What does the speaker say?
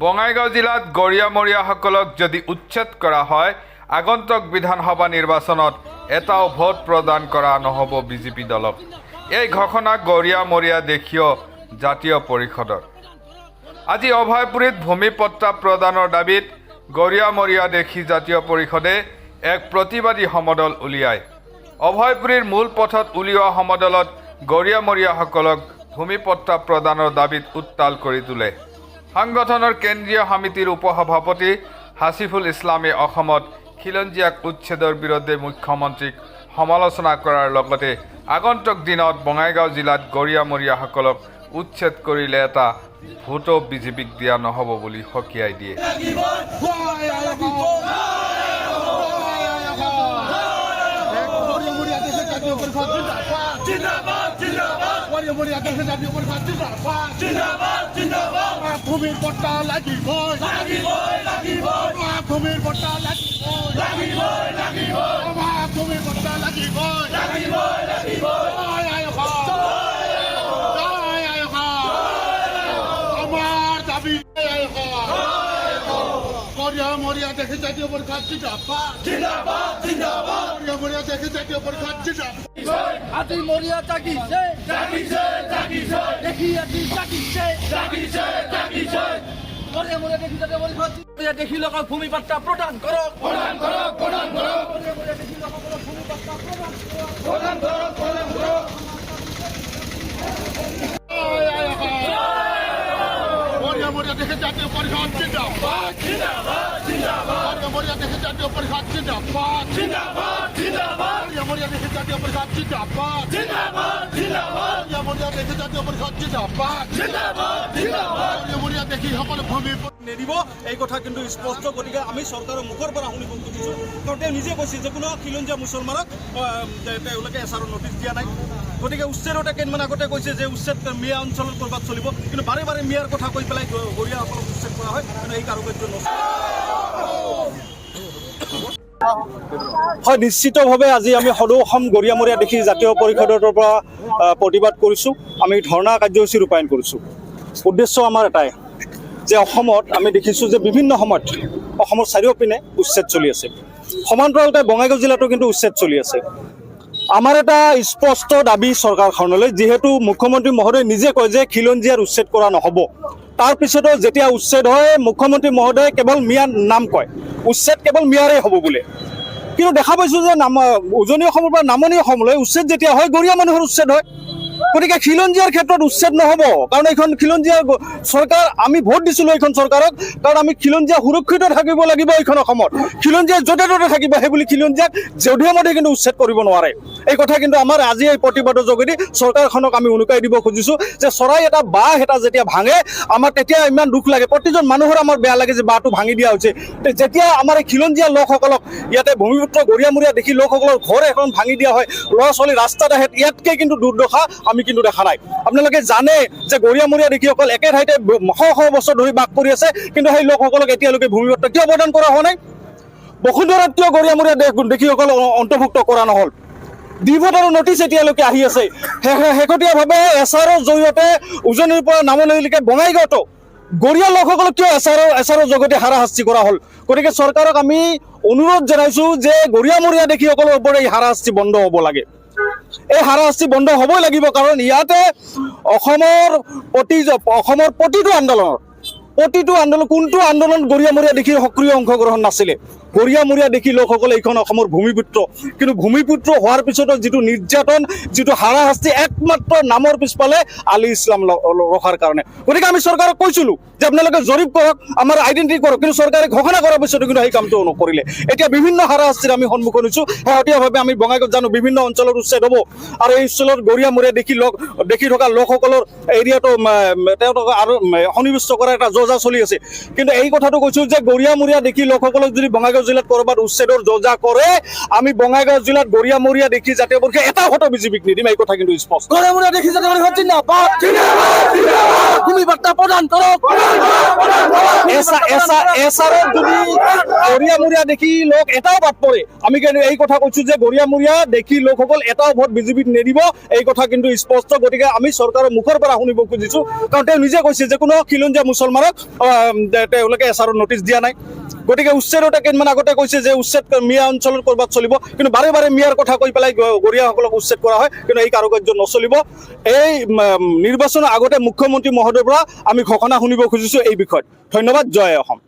বঙাইগাঁও জিলাত গৰীয়ামৰীয়াসকলক যদি উচ্ছেদ কৰা হয়, আগন্তুক বিধানসভা নিৰ্বাচনত এটাও ভোট প্ৰদান কৰা নহ'ব বিজেপি দলক। এই ঘোষণা গৰীয়ামৰীয়া দেশীয় জাতীয় পৰিষদৰ। আজি অভয়পুৰীত ভূমি পট্টা প্ৰদানৰ দাবীত গৰীয়ামৰীয়া দেশী জাতীয় পৰিষদে এক প্ৰতিবাদী সমদল উলিয়ায়। অভয়পুৰীৰ মূল পথত উলিওৱা সমদলত গৰীয়ামৰীয়াসকলক ভূমি পট্টা প্ৰদানৰ দাবীত উত্তাল কৰি তোলে। সংগঠনৰ কেন্দ্ৰীয় সমিতিৰ উপসভাপতি হাছিফুল ইছলামে অসমত খিলঞ্জীয়াক উচ্ছেদৰ বিৰুদ্ধে মুখ্যমন্ত্ৰীক সমালোচনা কৰাৰ লগতে আগন্তুক দিনত বঙাইগাঁও জিলাত গৰীয়ামৰীয়াসকলক উচ্ছেদ কৰিলে এটা ভোটো বিজেপিক দিয়া নহ'ব বুলি সকীয়াই দিয়ে। লাগিব। জিন্দাবাদ জিন্দাবাদ। জিন্দাবাদ জিন্দাবাদ জিন্দাবাদ। ভূমিৰ পট্টা লাগিবই, লাগিবই, লাগিবই। ভূমিৰ পট্টা লাগিবই, লাগিবই, লাগিবই। ভূমিৰ পট্টা লাগিবই, লাগিবই, লাগিবই। জয় আই অসম। আমাৰ দাবী। গৰিয়া মৰিয়া দেশী জাতীয় পৰিষদ জিন্দাবাদ, জিন্দাবাদ, জিন্দাবাদ। গৰিয়া মৰিয়া দেশী জাতীয় পৰিষদ জিন্দাবাদ। আজি মৰিয়া জাগিছে, জাগিছে, জাগিছে। দেখি আজি জাগিছে, জাগিছে, জাগিছে। মৰিয়া মৰিয়া দেশী জাতীয় পৰিষদ। মৰিয়া দেশী লোকক ভূমি পাট্টা প্ৰদান কৰক, প্ৰদান কৰক, প্ৰদান কৰক। মৰিয়া মৰিয়া দেশী লোকসকলক ভূমি পাট্টা প্ৰদান কৰক, প্ৰদান কৰক, প্ৰদান কৰক। মৰিয়া মৰিয়া দেশী জাতীয় পৰিষদ জিন্দাবাদ, জিন্দাবাদ, জিন্দাবাদ। মৰিয়া মৰিয়া দেশী জাতীয় পৰিষদ জিন্দাবাদ, জিন্দাবাদ, জিন্দাবাদ। মৰিয়া মৰিয়া দেশী জাতীয় পৰিষদ জিন্দাবাদ, জিন্দাবাদ, জিন্দাবাদ। মৰিয়া মৰিয়া দেশী জাতীয় পৰিষদ জিন্দাবাদ, জিন্দাবাদ, জিন্দাবাদ। মৰিয়া মৰিয়া দেশী সকলো ভূমি নিদিব, এই কথা কিন্তু স্পষ্ট। গতিকে আমি চৰকাৰৰ মুখৰ পৰা শুনিব খুজিছোঁ, কাৰণ তেওঁ নিজে কৈছে যে কোনো খিলঞ্জীয়া মুছলমানক তেওঁলোকে এছ আৰৰ নটিচ দিয়া নাই। গতিকে উচ্ছেদতে কেইদিনমান আগতে কৈছে যে উচ্ছেদ মিয়া অঞ্চলত ক'ৰবাত চলিব, কিন্তু বাৰে বাৰে মিয়াৰ কথা কৈ পেলাই গৰীয়াসকলক উচ্ছেদ কৰা হয়। কিন্তু এই কাৰুকাৰ্য নচলে। হয়, নিশ্চিতভাৱে আজি আমি সদৌ অসম গৰীয়ামৰীয়া দেশী জাতীয় পৰিষদৰ পৰা প্ৰতিবাদ কৰিছোঁ। আমি ধৰ্ণা কাৰ্যসূচী ৰূপায়ণ কৰিছোঁ। উদ্দেশ্য আমাৰ এটাই যে অসমত আমি দেখিছোঁ যে বিভিন্ন সময়ত অসমৰ চাৰিওপিনে উচ্ছেদ চলি আছে। সমান্তৰালতে বঙাইগাঁও জিলাতো কিন্তু উচ্ছেদ চলি আছে। আমাৰ এটা স্পষ্ট দাবী চৰকাৰখনলৈ, যিহেতু মুখ্যমন্ত্ৰী মহোদয়ে নিজে কয় যে খিলঞ্জীয়াৰ উচ্ছেদ কৰা নহ'ব, তাৰপিছতো যেতিয়া উচ্ছেদ হয়, মুখ্যমন্ত্ৰী মহোদয়ে কেৱল মিয়াৰ নাম কয়, উচ্ছেদ কেৱল মিয়াৰে হ'ব বোলে। কিন্তু দেখা পাইছোঁ যে উজনি অসমৰ পৰা নামনি অসমলৈ উচ্ছেদ যেতিয়া হয়, গৰীয়া মানুহৰ উচ্ছেদ হয়। গতিকে খিলঞ্জীয়াৰ ক্ষেত্ৰত উচ্ছেদ নহ'ব, কাৰণ এইখন খিলঞ্জীয়া চৰকাৰ। আমি ভোট দিছিলোঁ এইখন চৰকাৰক, কাৰণ আমি খিলঞ্জীয়া সুৰক্ষিত থাকিব লাগিব এইখন অসমত। খিলঞ্জীয়া য'তে ত'তে থাকিব, সেই বুলি খিলঞ্জীয়াক যধে মধে কিন্তু উচ্ছেদ কৰিব নোৱাৰে। এই কথা কিন্তু আমাৰ আজি এই প্ৰতিবাদৰ যোগেদি চৰকাৰখনক আমি উনুকাই দিব খুজিছোঁ যে চৰাই এটা বাহ এটা যেতিয়া ভাঙে, আমাৰ তেতিয়া ইমান দুখ লাগে, প্ৰতিজন মানুহৰ আমাৰ বেয়া লাগে যে বাঁহটো ভাঙি দিয়া হৈছে। তে যেতিয়া আমাৰ এই খিলঞ্জীয়া লোকসকলক ইয়াতে ভূমিপুত্ৰ গৰীয়ামূৰীয়া দেশী লোকসকলৰ ঘৰ এখন ভাঙি দিয়া হয়, ল'ৰা ছোৱালী ৰাস্তাত আহে, ইয়াতকৈ কিন্তু দুৰ্দশা আমি কিন্তু দেখা নাই। আপোনালোকে জানে যে গৰীয়ামূৰীয়া দেশীসকল একে ঠাইতে শ শ বছৰ ধৰি বাস কৰি আছে, কিন্তু সেই লোকসকলক এতিয়ালৈকে ভূমিপত্ৰ কিয় প্ৰদান কৰা হোৱা নাই? বসুন্ধৰাত কিয় গৰীয়ামূৰীয়া দেশীসকল অন্তৰ্ভুক্ত কৰা নহ'ল? ডিভোটাৰৰ নটিচ এতিয়ালৈকে আহি আছে। শেহতীয়াভাৱে এছ আৰৰ জৰিয়তে উজনিৰ পৰা নামনিলৈকে বঙাইগাঁৱতো গৰীয়া লোকসকলক কিয় এছ আৰৰ জৰিয়তে হাৰাশাস্তি কৰা হ'ল? গতিকে চৰকাৰক আমি অনুৰোধ জনাইছোঁ যে গৰীয়ামূৰীয়া দেশীসকলৰ ওপৰত এই হাৰাশাস্তি বন্ধ হ'ব লাগে। এই হাৰাশাস্তি বন্ধ হ'বই লাগিব, কাৰণ ইয়াতে অসমৰ প্ৰতিটো আন্দোলন, কোনটো আন্দোলন গৰীয়ামূৰীয়া দেশীৰ সক্ৰিয় অংশগ্ৰহণ নাছিলে? গৰীয়ামূৰীয়া দেশী লোকসকল এইখন অসমৰ ভূমিপুত্ৰ। কিন্তু ভূমিপুত্ৰ হোৱাৰ পিছতো যিটো নিৰ্যাতন, যিটো হাৰাশাস্তি, একমাত্ৰ নামৰ পিছফালে আলি ইছলাম ৰখাৰ কাৰণে। গতিকে আমি চৰকাৰক কৈছিলোঁ যে আপোনালোকে জৰীপ কৰক, আমাৰ আইডেণ্টিটি কৰক। কিন্তু চৰকাৰে ঘোষণা কৰাৰ পিছতো কিন্তু সেই কামটো নকৰিলে। এতিয়া বিভিন্ন হাৰাশাস্তিৰ আমি সন্মুখীন হৈছোঁ। শেহতীয়াভাৱে আমি বঙাইগাঁৱত জানো বিভিন্ন অঞ্চলত উচ্ছেদ হ'ব আৰু এই অঞ্চলত গৰীয়ামূৰীয়া দেখি থকা লোকসকলৰ এৰিয়াটো তেওঁলোকক আৰু সন্নিৱিষ্ট কৰাৰ এটা যো-জা চলি আছে। কিন্তু এই কথাটো কৈছোঁ যে গৰীয়ামূৰীয়া দেশী লোকসকলক যদি বঙাইগাঁও জিলাত ক'ৰবাত উচ্ছেদৰ যো-জা কৰে, আমি বঙাইগাঁও জিলাত গৰীয়ামূৰীয়া দেশী জাতীয় পৰিষদে এটা ভোটো বিজেপিক নিদিম। এই কথা কিন্তু স্পষ্ট। গৰীয়ামূৰীয়া দেশী জাতীয় পৰিষদ জিন্দাবাদ। ভূমি পাট্টা প্ৰদান কৰক। এছ আৰত যদি গৰীয়া মৰীয়া দেখি লোক এটাও বাদ পৰে, আমি কিন্তু এই কথা কৈছো যে গৰীয়া মৰীয়া দেখি লোকসকল এটাও ভোট বিজেপিত নিদিব, এই কথা কিন্তু স্পষ্ট। গতিকে আমি চৰকাৰৰ মুখৰ পৰা শুনিব খুজিছো, কাৰণ তেওঁ নিজে কৈছে যে কোনো খিলঞ্জীয়া মুছলমানক তেওঁলোকে এছ আৰৰ নটিচ দিয়া নাই। গতিকে উচ্ছেদতে কেইদিনমান আগতে কৈছে যে উচ্ছেদ মিয়া অঞ্চলত ক'ৰবাত চলিব, কিন্তু বাৰে বাৰে মিয়াৰ কথা কৈ পেলাই গৰীয়াসকলক উচ্ছেদ কৰা হয়, কিন্তু এই কাৰুকাৰ্য নচলিব। এই নিৰ্বাচনৰ আগতে মুখ্যমন্ত্ৰী মহোদয়ৰ পৰা আমি ঘোষণা শুনিব খুজিছো এই বিষয়ত। ধন্যবাদ, জয় অসম।